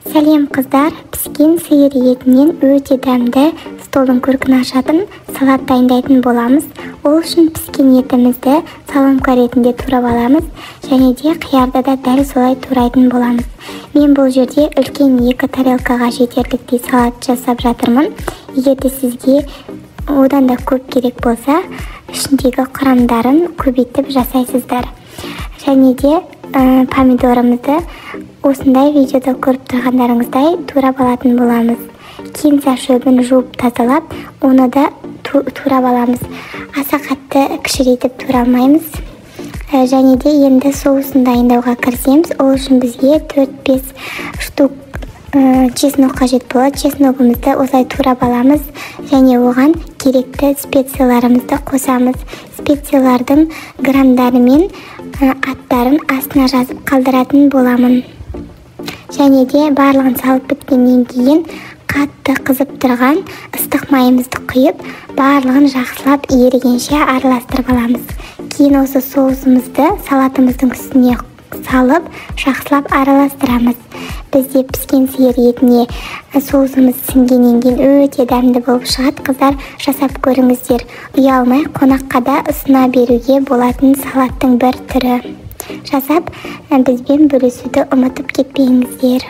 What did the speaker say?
Сәлем, қыздар! Піскен сиыр етінен өте дәмді, столдың көркін ашатын салат дайындайтын боламыз. Ол үшін піскен етімізді соломка ретінде турап аламыз және де қиярды да дәл солай турайтын боламыз. Мен бұл жерде үлкен екі тарелкаға жетерліктей салат жасап жатырмын. Егер де сізге одан да көп керек болса, ішіндегі құрамдарын көбейтіп жасайсыздар. Және де помидорымызды осындай видеода көріп тұрғандарыңыздай турап алатын боламыз. Кинза шөбін жуып тазалап, оны да турап аламыз. Аса қатты кішірейтіп турамаймыз. Және де енді соусын дайындауға кірісеміз. Ол үшін бізге 4-5 штук чеснок қажет болады. Чесногымызды осылай турап аламыз және оған керекті специяларымызды қосамыз. Специялардың граммдары мен аттарын астына жазып қалдыратын боламын. Және де барлығын салып біткеннен кейін қатты қызып тұрған ыстық майымызды құйып, барлығын жақсылап ерігенше араластырып аламыз. Кейін осы соусымызды салатымыздың үстіне салып, жақсылап араластырамыз. Бізде піскен сиыр етіне соусымыз сіңгеннен кейін өте дәмді болып шығады. Қыздар, жасап көріңіздер. Ұялмай қонаққа да ұсына беруге болатын салаттың бір түрі. Жасап, бізбен бөлісуді ұмытып кетпеңіздер.